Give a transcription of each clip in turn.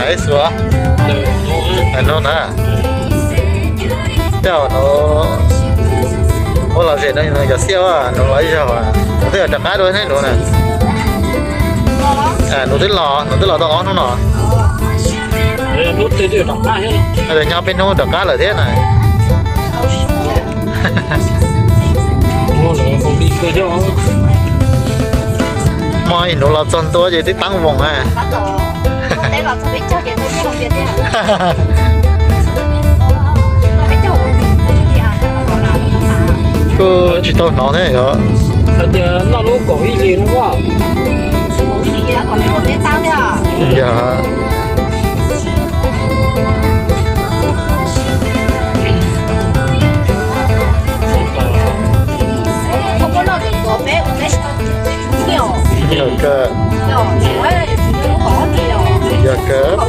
Hais xwb, hais no na. Tej zaum nws, ua los zem no nws cov xiab, nws los ib zaug, nws twb rov qab dua thiab nws na. Nws twb los, nws twb los tau ob hnub no. Nyob peb hnub rov qab lawm thiab na. Hmo ib nus los txog ntua ces twb taab voos na. Kuj tsis tau hnov thiab yog. Yog. Yog kawg. Yog kawg.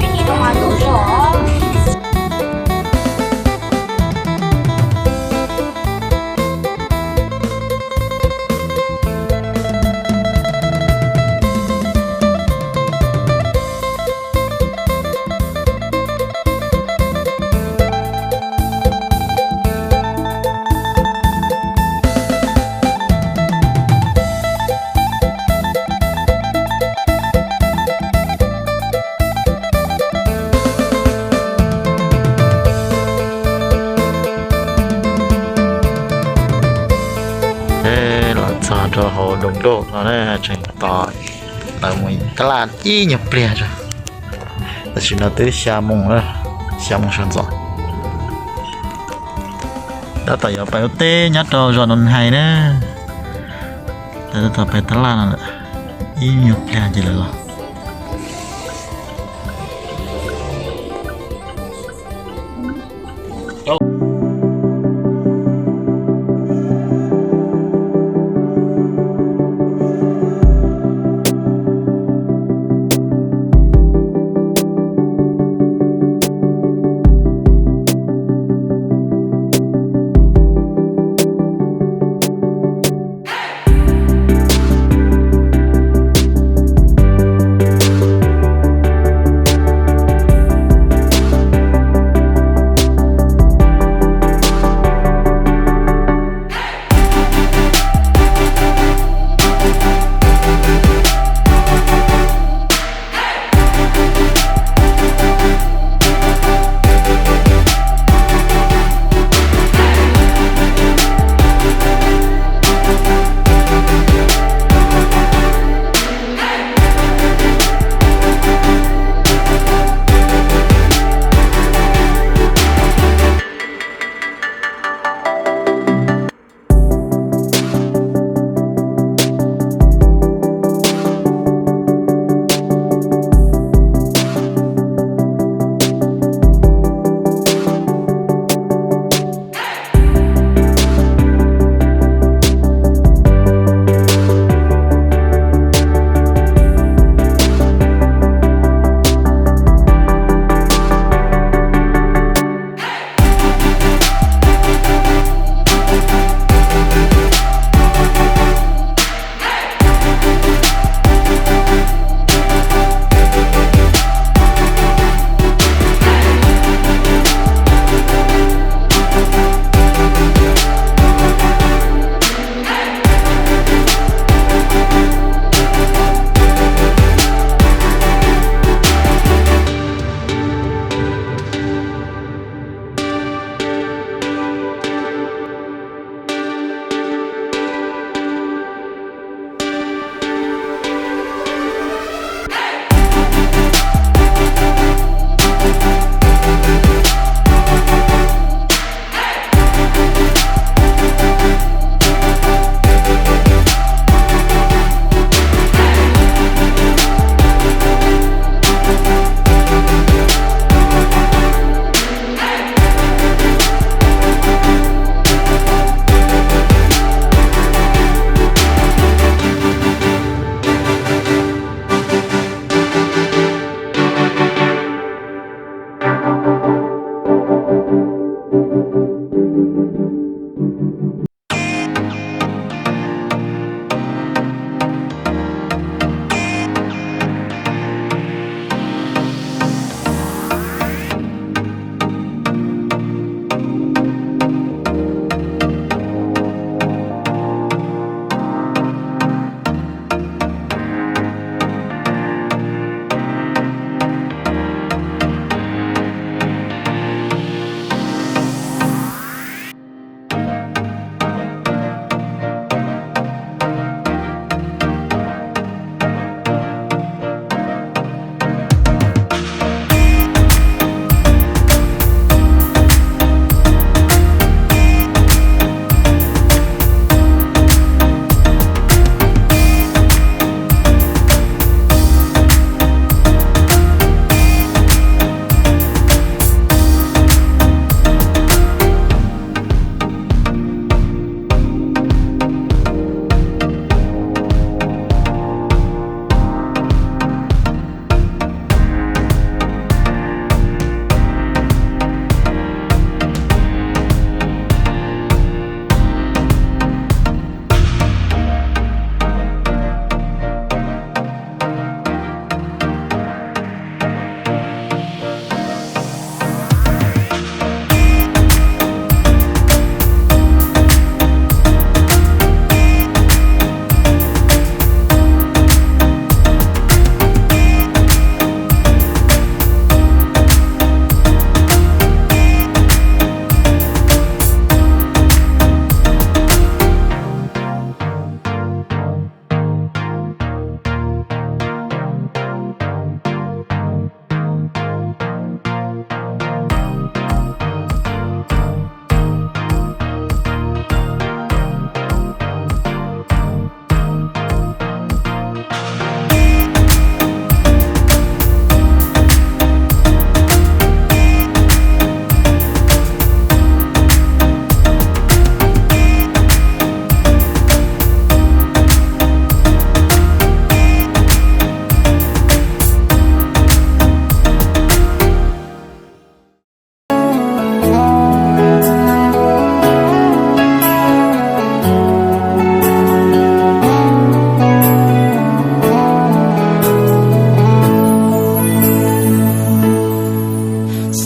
Los txog rau hauv Doo Doj no na, tseem tos lawv mus tab laj ib nyuag pliag tso. Tam sim no twb xya moos, xya moos sawv ntxov. Tab tom yuav pais ua teb nyob rau zos Noo Hais na. Tab tom pais tab laj no lawm, ib nyuag pliag ces lawv los.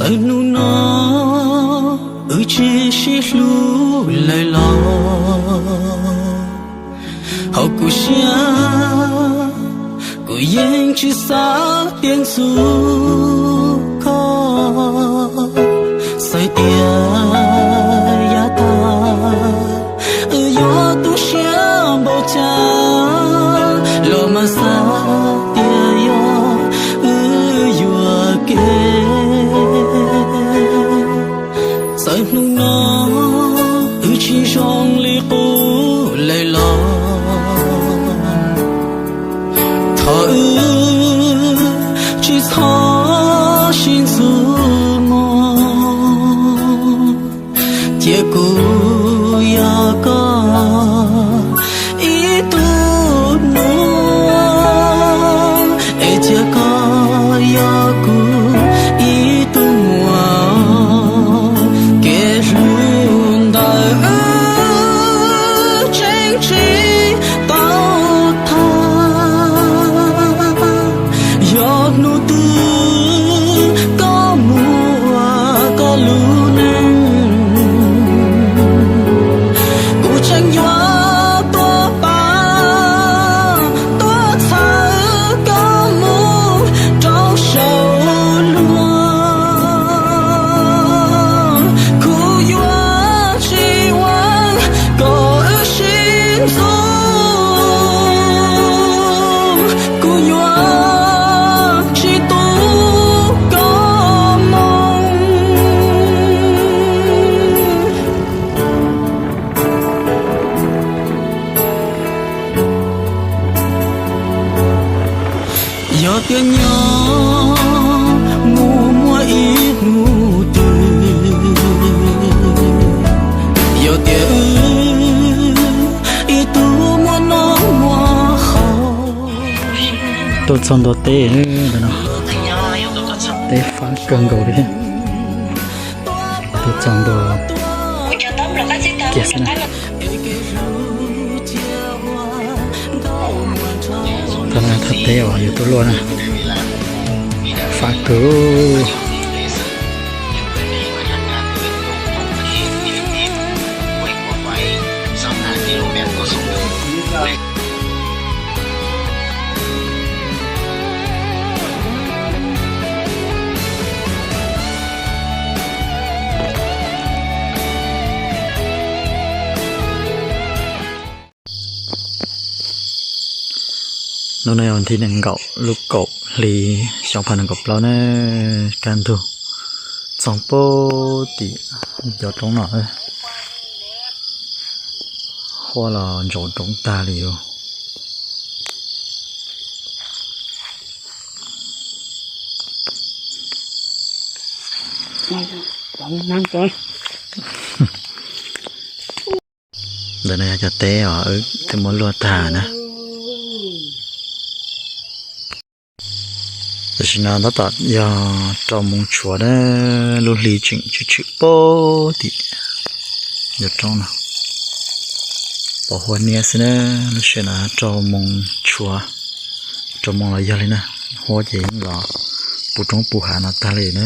Txawm hnub no wb tsis sib hlub lawm los, hauv kuv siab kuv yeej tsis xav tias ntxub koj. Txawm tias yav tag wb yuav tu siab npaum cas los mas xav tias yog wb yuam kev. Txawm hnub no wb tsis zoo li qub lawm los, thov wb tsis txhob sib ntxub mus. Cia kuv yog koj ib tug nus, es cia koj yog kuv ib tug muam. Kev hlub ntawm wb tseem tsis tau tag, yog hnub twg koj mus ua koj lub neej, kuv tseem yuav tuaj pab tuaj txhawb koj mus rau saum luag. Kuv yuav tsis ua kom wb sib ntxub, kuv yuav tsis tu koj moo. Yog tias nyob mus muaj ib hnub twg, yog tias wb ib tug muaj noj muaj haus. Tuaj txog ntua teb no, teb fab kawg nkaus li. Tuaj txog ntua kiag xwb na. Thaj teb uas yus tuaj luaj na, fab kawg. Hnub no yog thib nees nkaum lub kaum hli xyoo phav nees nkaum plaub na, kaj ntug txog pem tim cov roob no, huab los ntsaum roob tag li os. Ntawm no yog cov teb uas wb twb muab luaj tag na. Tam sim no tab tom yog rau moos tshuav na, lub hli tseem tshwm tshwm pem tim cov roob no, pom huab niab xwb na. Lub sij hawm no rau moos tshuav, rau moos los yog li na, huab ces yeej los puv roob puv hav no tag li na.